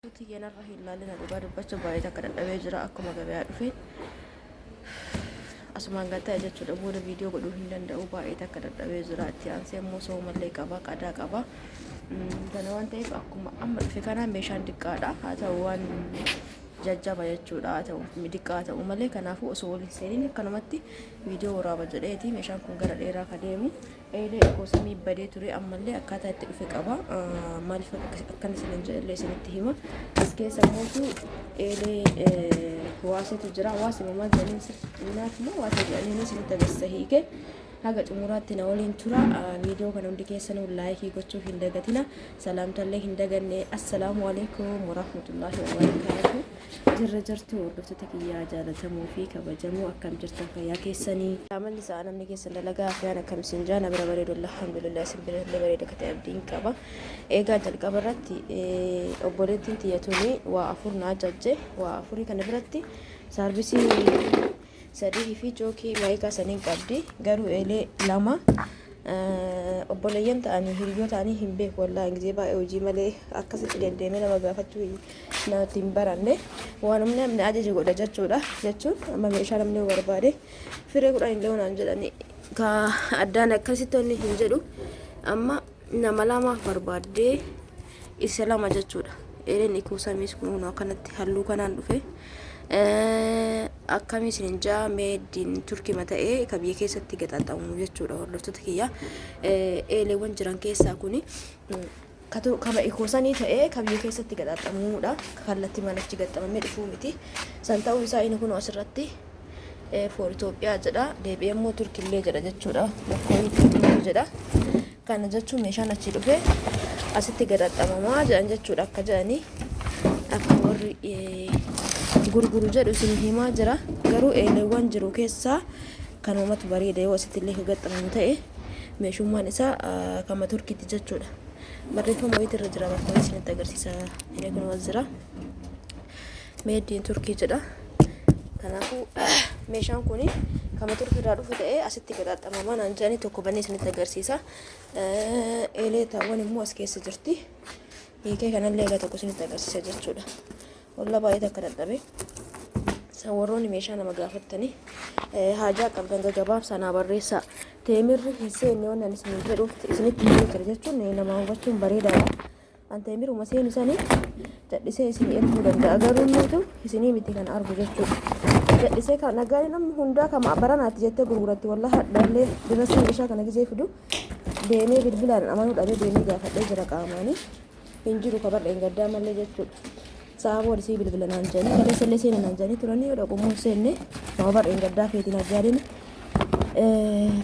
Tiyya narra hin laalina, dhugaa dubbachuu baay'ee takka dadhabee jira. Akkuma gabayaa dhufe asumaan gad ta'e jechuudha. Booda viidiyoo godhuu hin danda'u, baay'ee takka dadhabee jira. Itti aansee immoo soomallee qaba, qadaa qaba. Kana waan ta'eef akkuma amma dhufe kana meeshaan diqqaadha, haa ta'u waan jajjaba jechuudha, haa ta'u diqqaa haa ta'u malee. Kanaafuu osoo waliin seenin akkanumatti viidiyoo waraaba jedheeti. Meeshaan kun gara dheeraa ka deemu eelee ikoosamii badee ture, ammallee akkaataa itti dhufe qaba. Maaliif akkan isinin jedhellee isinitti hima. As keessa mootu eelee waasetu jira. Waasema maal jedhanii naaf immoo waasee jedhanii isinitti agarsiisa. Hiike haga xumuraatti na waliin tura. Viidiyoo kana hundi keessanuu like gochuu hin dagatina, salaamtallee hin daganne. Assalaamu alaikum warahmatullaahi wabarakaatu. Jirra jirtu, hordoftoota kiyyaa jaalatamoo fi kabajamoo? Akkam jirtan? Fayyaa keessanii? Amalli isaa namni keessan dalagaa afyaan akkam isin jaana bira bareedu? Alhamdulillah, isin bira illee bareeda akka ta'e abdiin qaba. Eegaa jalqaba irratti obboleettiin tiyya tuni waa afur na ajajje. Waa afurii kana biratti saarbisii sadii fi jookii maayikaa saniin qabdi. Garuu eelee lama obboleeyyan ta'anii hiriyyoo ta'anii hin beeku. Wallaahi gizee baay'ee hojii malee akkasitti deddeemee nama gaafachuu natti hin baranne. Waan namni ajaje godha jechuudha. Jechuun amma meeshaa namni barbaade firee 10 illee naan jedhani ka addaan akkasitti wanni hin jedhu. Amma nama lama barbaaddee isa lama jechuudha. Eeleen ikuusamiis kun akkanatti halluu kanaan dhufe. Akkamii isin jaa, made in Turkima ta'ee ka biyya keessatti gaxaxamu jechuudha. Hordoftoota kiyya, eeleewwan jiran keessaa kuni kama ikoosanii ta'ee ka biyya keessatti gaxaxamuudha. Kallattii manachi gaxxamamee dhufuu miti. San ta'uu isaa inni kun asirratti for Itoophiyaa jedha, deebi'ee immoo Turkillee jedha jechuudha. Lakkoo jedha. Kana jechuun meeshaan achii dhufe asitti gaxaxamamaa jedhan jechuudha. Akka jedhanii, akka warri gurguru jedhu isin himaa jira. Garuu eeleewwan jiru keessaa kanumatu bareeda. Yoo asitti illee gaxxamamu ta'e meeshummaan isaa kama Turkiitti jechuudha. Barreeffama wayiitu irra jira, bakka isinitti agarsiisa. Inni kun as jira, made in Turkii jedha. Kanaafuu meeshaan kun kama Turkii irraa dhufu ta'ee asitti gaxaxamamaa naan jedhanii, tokko banee isinitti agarsiisa. Eelee taawwan immoo as keessa jirti. Hiikee kanallee egaa tokko isinitti agarsiisa jechuudha. Walla baay'ee takka dadhabe. Isaan warroonni meeshaa nama gaafattanii haajaa qabdan gaggabaabsaa naa barreessaa. Teemirri hin seenne waan ani isin jedhuuf isinitti himee jira jechuun nama hubachuun bareedaadha. An teemiruma seenu sanii cadhisee isin erguu danda'a, garuu nutu isinii miti kan argu jechuudha. Cadhisee kan nagaa namni hundaa kama baranaatti jettee gurguratti. Walla hadhaallee dirasii meeshaa kana gizee fidu deemee bilbilaan amanuu dhabee deemee gaafadhee jira, qaamaanii hin jiru kabadha hin gaddaa malee jechuudha. Sa'a booda sii bilbila naan jedhanii, kaleessa illee seena naan jedhanii turanii, yoo dhaqu immoo seenne kama barra hin gaddaa feetiin ajjaadin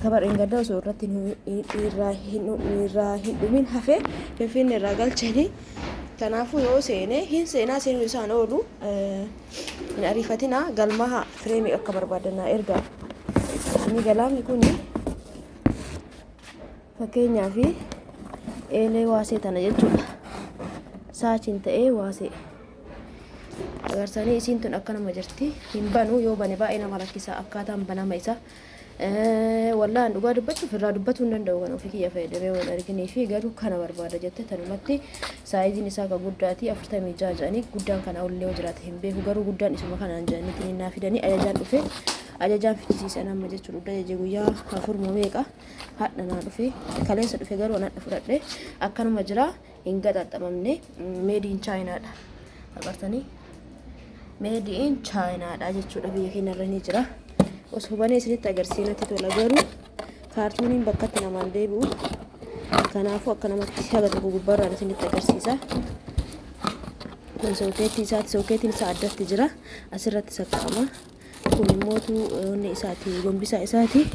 kabarra hin gaddaa osoo irratti irraa hin dhumin hafe Finfinne irraa galchanii. Kanaafuu yoo seene hin seenaa, seenuu isaan oolu hin ariifatina. Galmaha fireemii akka barbaadan ergaa isinii galaamni kuni. Fakkeenyaaf eelee waasee tana jechuudha. Saachiin ta'ee waasee. Agarsanii isiin tun akkanuma jirti. Hin banu, yoo bane baay'ee nama rakkisa akkaataan banama isaa. Wallaan dhugaa dubbachuuf irraa dubbatuu hin danda'u, kan ofii kiyya fayyadamee waan arginii fi garuu kana barbaada jette tanumatti. Saayiziin isaa ka guddaati, 46 jedhanii. Guddaan kana olillee yoo jiraate hin beeku, garuu guddaan isuma kanaan jedhanii naa fidanii. Ajajaan dhufe, ajajaan fichisiisan amma jechuudha. Ajaje guyyaa 4 moo meeqa, hadha naa dhufe, kaleessa dhufe, garuu an hadha fudhadhe. Akkanuma jira, hin gaxaxamamne. Made in Chaayinaadha, agartanii, made in Chaayinaadha jechuudha. Biyya keenya irra ni jira. Osoo banee isinitti agarsiisnatti tola, garuu kaartooniin bakkatti namaan deebi'u. Kanaafuu akka namatti haga tokko gubbaarraan isinitti agarsiisa. Kun sookeettii isaati. Sookeettiin isaa addatti jira, asirratti sakka'ama. Kun immootu wanni isaati, gombisaa isaati.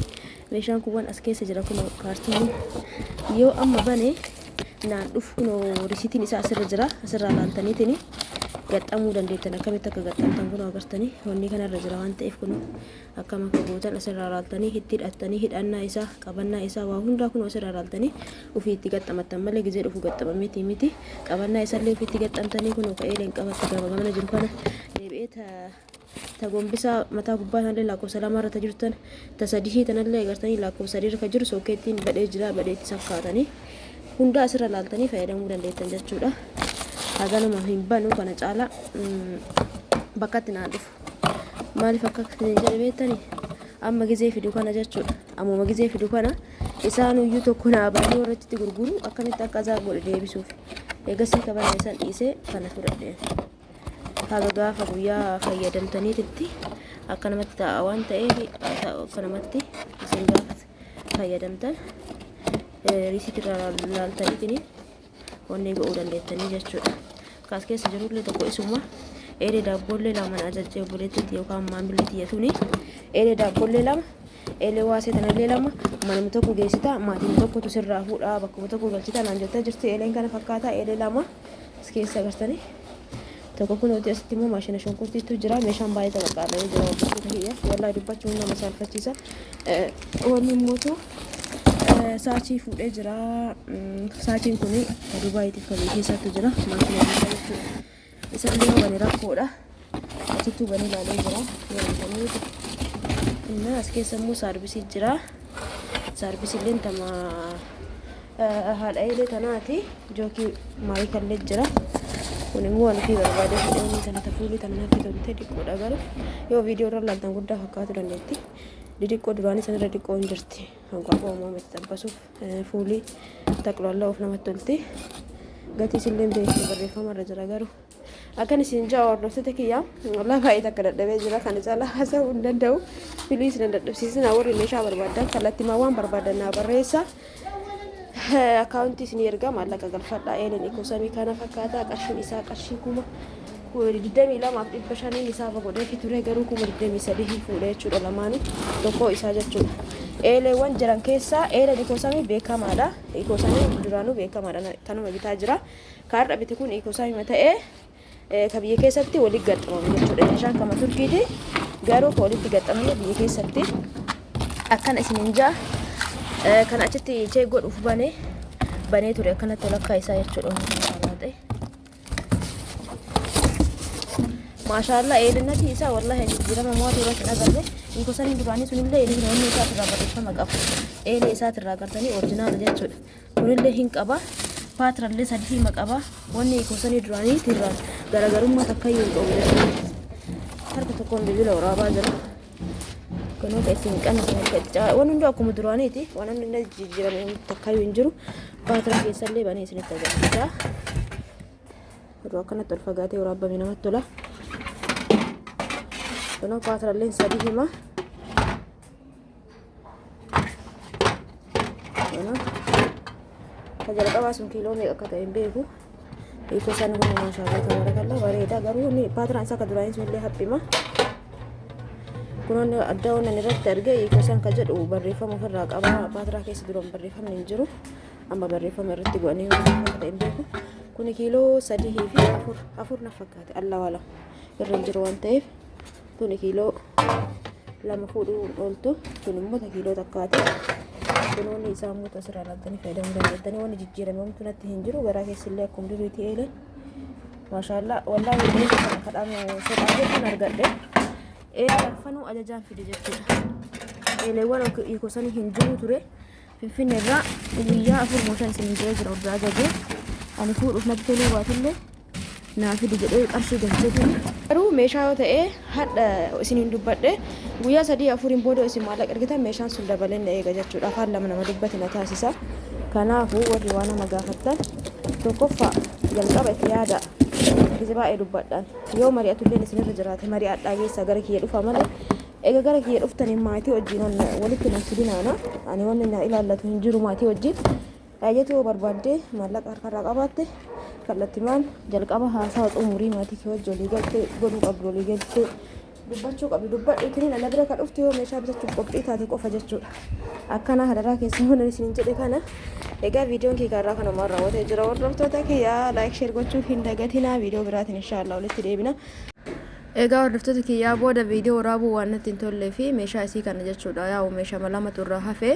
Meeshaan kun as keessa jira. Kun kaartoonii yoo amma bane naan dhufu. Kun risiitiin isaa asirra jira. Asirraa laaltaniitiin gaxxamuu dandeettan. Akkamitti akka gaxxamtan kun agartanii, wanni kanarra jira waan ta'eef, kun akkam akka gootan asirraa laaltanii itti hidhattanii, hidhannaa isaa, qabannaa isaa, waa hundaa kun asirraa laaltanii ofii itti gaxxamattan malee gizee dhufu gaxxamameeti miti. Qabannaa isallee ofiitti gaxxamtanii, kun ka'ee qabatte gama gamana jiru kana deebi'ee ta gombisaa mataa gubbaa tanallee lakkoofsa 2 irra ta jirtan, ta sadii tanallee agartanii, lakkoofsa 3 irra ka jiru sookeettiin badhee jira, badhee itti sakkaatanii hunda asirra laaltanii fayyadamuu dandeettan jechuudha. Haganuma hin banu kana caala bakkatti naa dhufu. Maaliif akka isin jedhe beektanii? Amma gizee fidu kana jechuudha. Ammuma gizee fidu kana isaanuyyuu tokko naa baanii warra achitti gurguru akkamitti akka azaa godhe deebisuuf. Eegasii kabana isan dhiisee kana fudhadhe. Haga gaafa guyyaa fayyadamtaniititti akka namatti ta'a waan ta'eef akka namatti isin gaafa fayyadamtan riisiitii irraa laaltaniitiin onnee godhuu dandeettanii jechuudha. Kaas keessa jirullee tokko isuma eelee daabboollee lama na ajajjee obboleettiitti yookaan maamilli tiyya tuni eelee daabboollee lama eelee waasee tanallee lama manuma tokko geessita maatiin tokkotu sirraa fuudhaa bakkuma tokko galchita naan jettee jirti eeleen kana fakkaataa eelee lama as keessa agartanii tokko kunooti asitti immoo maashina shunkurtiitu jira meeshaan baay'ee xaxaxaalee jira hordoftoota kiyya wallaahi dubbachuun nama saalfachiisa wanni immootu saachii fuudhee jira saachiin kun ka Dubaayiitiif ka biyya keessaatti jira maashina guddaa jechuudha isallee wani rakkoodha achittuu banii ilaalee jira yeroo innaa as keessa immoo saarbisii jira saarbisiilleen tama Haadha eelee tanaati jookii maayikallee jira. Kun immoo waan ofii barbaadee fudhee inni tana tafuulii tana natti tolte xiqqoodha garuu yoo viidiyoo irra laaltan guddaa fakkaatu dandeetti. Didiqqoo duraanii sanirra xiqqoo hin jirti. Hanqaaquu uumamaa itti xabbasuuf fuulii taqlalla'uuf namatti tolti. Gatii isillee hin beekne barreeffama irra jira garuu. Akkan isin ja'a hordoftoota kiyya walaa baay'ee takka dadhabee jira kana caalaa haasa'uu hin danda'u. Piliis na dadhabsiisinaa warri meeshaa barbaadan kallattimaa waan barbaadan naa barreessa. Akkaawuntii isinii ergaa maallaqa galfadhaa eeleen ikoosamii kana fakkaataa qarshiin isaa qarshii 22,500n isaaba godheefi ture garuu 23,000 fuudhee jechuudha lamaanuu tokkoo isaa jechuudha. Eeleewwan jiran keessaa eeleen ikoosamii beekamaadha. Ikoosamii duraanuu beekamaadha kanuma bitaa jira. Ka har'a bite kun ikoosaamima ta'ee ka biyya keessatti walitti gaxxamamu jechuudha. Meeshaan kama Turkiiti garuu ka walitti gaxxamame biyya keessatti akkana isinin ja'a. Kan achitti chee godhuuf bane banee ture akkanatti walakkaa isaa jechuudha. Baatee. Maashaallah eelinati isaa wallahi jijjiirama mo'atu irratti hin agarre. Ikosanii duraanii sunillee eelina inni isaatirraa barreeffama qaba. Eelee isaatirraa agartanii orjinaala jechuudha. Kunillee hin qaba. Paatrallee sadi hima qaba. Wanni ikosanii duraanii irraa garaagarummaa takkayyuu hin qabu jechuudha. Harka tokkoon bilbila waraabaa jira. Kunuunsa ittiin qannisan akka itti caa waan hunduu akkuma duraaniiti. Waan hundi jijjiirame takkayyuu hin jiru. Paatraa keessallee banee isinitti agarsiisa. Oduu akkanatti ol fagaatee waraabame namatti tola. Kunoo paatralleen sadi hima. Ka jalqabaa sun kiiloo meeqa akka ta'e hin beeku. Hiikoo isaan kun maashaallah tabarakallah bareeda garuu inni paatraan isaa ka duraanii sun illee haphima. Kunoonni adda wannan irratti arge hiikoo isaan ka jedhu barreeffama ofirraa qaba. Paatraa keessa duraan barreeffamni hin jiru. Amma barreeffama irratti godhanii akka ta'e hin beeku. Kuni kiiloo 3 fi 4 4 na fakkaate allah wala irra hin jiru waan ta'eef tuni kiiloo 2 fuudhuu hin ooltu tun immoo ta kiiloo takkaati. Kunoonni isaa immoo asirraa laaltanii fayyadamuu dandeettanii wanni jijjiirame homtuu natti hin jiru garaa keessillee akkuma duriitti eeleen maashaallaa wallaahi eelee kana kadhamu sodaa hedduun argadhe eelee arfanuu ajajaan fide jechuudha. Eeleewwan hiikosanii hin jiru ture Finfinne irraa guyyaa 4 moo 5 isin jira jira oduu ajajee ani fuudhuuf natti toluu baatullee naa fidi jedhee qarshii galchee ture. Garuu meeshaa yoo ta'e hadha isiniin dubbadhe guyyaa 3 4n booda isin maallaqa ergitan meeshaan sun dabalee na eega jechuudha. Afaan lama nama dubbate na taasisa. Kanaafuu warri waa nama gaafattan tokkoffaa jalqaba itti yaada. Gize baay'ee dubbadhaan yoo mari'atulleen isinirra jiraate mari'adhaa geessaa gara kiyya dhufa malee eega gara kiyya dhuftanii maatii wajjin walitti nan fidinaana. Ani wanni na ilaallatu hin jiru maatii wajjin. Baay'eetu yoo barbaadde maallaqa harkarraa qabaatte kallattimaan jalqaba haasawa xumurii maatii kee wajji walii galtee godhuu qabdu walii galtee dubbachuu qabdu dubbadhu ittiin ana bira ka dhuftu yoo meeshaa bitachuuf qophii taate qofa jechuudha. Akkana hadaraa keessa waan isiniin jedhe kana egaa viidiyoon kee kaarraa kanumaan raawwatee jira hordoftoota kiyyaa like share gochuu hin dagatinaa viidiyoo biraatiin inshaallah walitti deebina. Egaa hordoftoota kiyyaa booda viidiyoo waraabuu waan natti hin tollee fi meeshaa isii kana jechuudha yaa'u meeshaa lamatu irraa hafe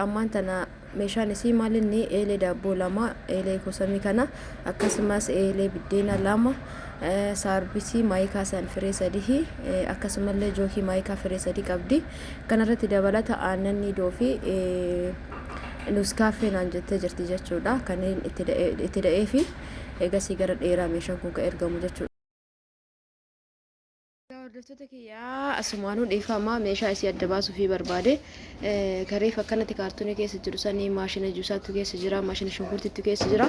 ammaan tana meeshaan isii maal inni eelee daabboo lama eelee kosamii kana akkasumas eelee biddeena lama saarbisii maayikaa san firee sadihi akkasumallee jookii maayikaa firee sadi qabdi kanarratti dabalata aannan niidoo fi nuskaaffee naan jettee jirti jechuudha kanneen itti da'ee fi Eegasii gara dheeraa meeshaan kun kan ergamu jechuudha. Hordoftoota kiyyaa, asumaanuu dhiifama, meeshaa isii adda baasuufii barbaade. Kareef akkanatti kaartoonii keessa jiru sanii maashina juusaatu keessa jira, maashina shunkurtiitu keessa jira.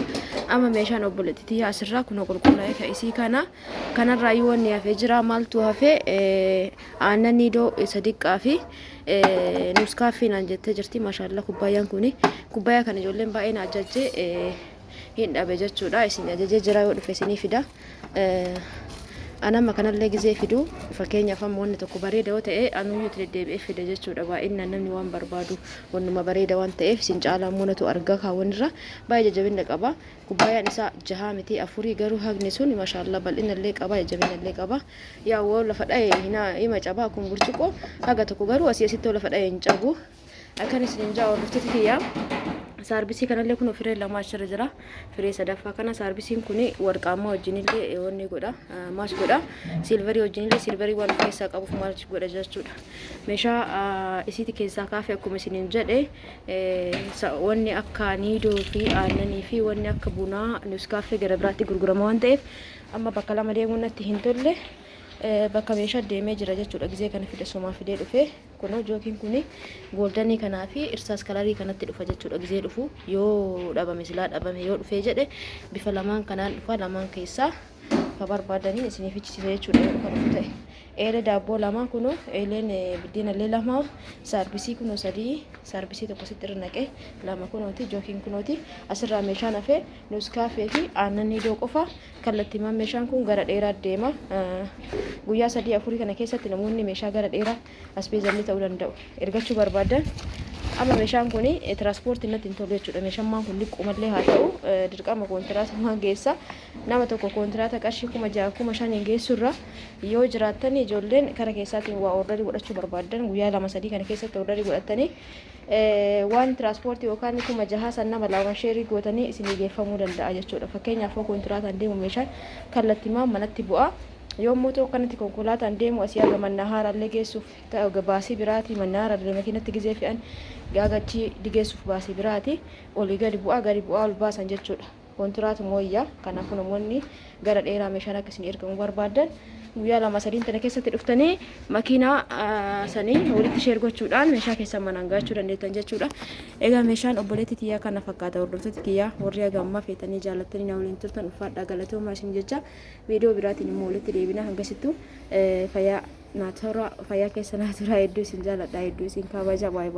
Amma meeshaan obboleettii tiyyaa asirraa kunoo qulqullaa'ee ka isii kana kanarraa iyyuu wanni hafee jira. Maaltu hafee? Aannan niidoo isa diqqaa fi nuuskaaffii naan jettee jirti. Maashaallaa, kubbaayyaan kuni kubbaayyaa kana ijoolleen baay'ee na ajajjee hin dhabe jechuudha. Isin ajajee jira, yoo dhufe isinii fida. Anamma kanallee gizee fidu, fakkeenyaaf amma wanni tokko bareeda yoo ta'e, anuyyuu itti deddeebi'ee fida jechuudha. Baay'inaan namni waan barbaadu wannuma bareeda waan ta'eef, isin caalaa immoo natu argaa. Kaawwanirra baay'ee jajjabina qaba. Kubbaayyaan isaa jahaa miti, afurii, garuu hagni sun mashaallaa bal'inallee qaba, jajjabinallee qaba. Yaa woo lafa dha'e hima cabaa akkuma burcuqqoo haga tokko, garuu asii asitti lafa dha'e hin cabu. Akkan isin jaa, hordoftoota kiyyaa, saarbisii kanallee kun firee lama achirra jira. Firee sadaffaa kana saarbisiin kun warqaammaa wajjinillee wanni godha, match godha. Silverii wajjinillee, silverii waan of keessaa qabuuf match godha jechuudha. Meeshaa isiiti keessaa kaafee akkuma isiniin jedhe, wanni akka niidoo fi aannanii fi wanni akka bunaa nuskaaffee gara biraatti gurgurama waan ta'eef, amma bakka lama deemuun natti hin tolle. Bakka meeshaa deemee jira jechuudha. Gizee kana fide, somaa fidee dhufe. Kunoo jookiin kun goldenii kanaa fi irsaas colorii kanatti dhufa jechuudha. Gizee dhufu yoo dhabame, silaa dhabame, yoo dhufee jedhe bifa lamaan kanaan dhufa. Lamaan keessaa ka barbaadaniin isiniif fichisiisa jechuudha yoo kan dhufu ta'e. Eelee daabboo lama kunoo, eeleen biddeenallee lama, saarbisii kunoo sadii, saarbisii tokko sitti irra naqee lama kunooti, jookiin kunooti. Asirraa meeshaan hafee nuuskaafee fi aannan niidoo qofa. Kallattiimaan meeshaan kun gara dheeraa deema. Guyyaa 3 afurii kana keessatti namoonni meeshaa gara dheeraa asbeezallee ta'uu danda'u ergachuu barbaadan, amma meeshaan kun tiraanspoortii natti hin tolu jechuudha. Meeshaan kun liqqumallee haa ta'u, dirqama kontiraatumaan geessa. Nama tokko kontiraata qarshii 6,000 5,000n geessurra, yoo jiraattan ijoolleen kara keessaatiin waa orderii godhachuu barbaadan, guyyaa 2 3 kana keessatti orderii godhatanii waan tiraanspoortii yookaan 6,000 san nama lama shareii gootanii isinii geeffamuu danda'a jechuudha. Fakkeenyaaf yoo kontiraataan deemu meeshaan kallattimaan manatti bu'a. Yommuu ta'u akkanatti konkolaataan deemu asii haga mannahaaraallee geessuuf baasii biraati. Mannahaaraallee makiinatti gizee fe'an gaagachii geessuuf baasii biraati. Olii gadi bu'aa, gadi bu'aa ol baasan jechuudha. Kontiraatu mooyyaa. Kanaafuu namoonni gara dheeraa meeshaan akka isin ergamu barbaadan, guyyaa 2 3 tana keessatti dhuftanii makiinaa sanii walitti share gochuudhaan meeshaa keessan manaan gahachuu dandeettan jechuudha. Egaa meeshaan obboleettii tiyyaa kana fakkaata. Hordoftoota kiyyaa, warri haga ammaa feetanii jaallattanii na waliin turtan, ulfaadhaa, galatoomaa isin jecha. Viidiyoo biraatiin immoo walitti deebina. Hangasittuu fayyaa naa tura, fayyaa keessa naa tura. Hedduu isin jaaladha, hedduu isin kabaja. Baay'ee.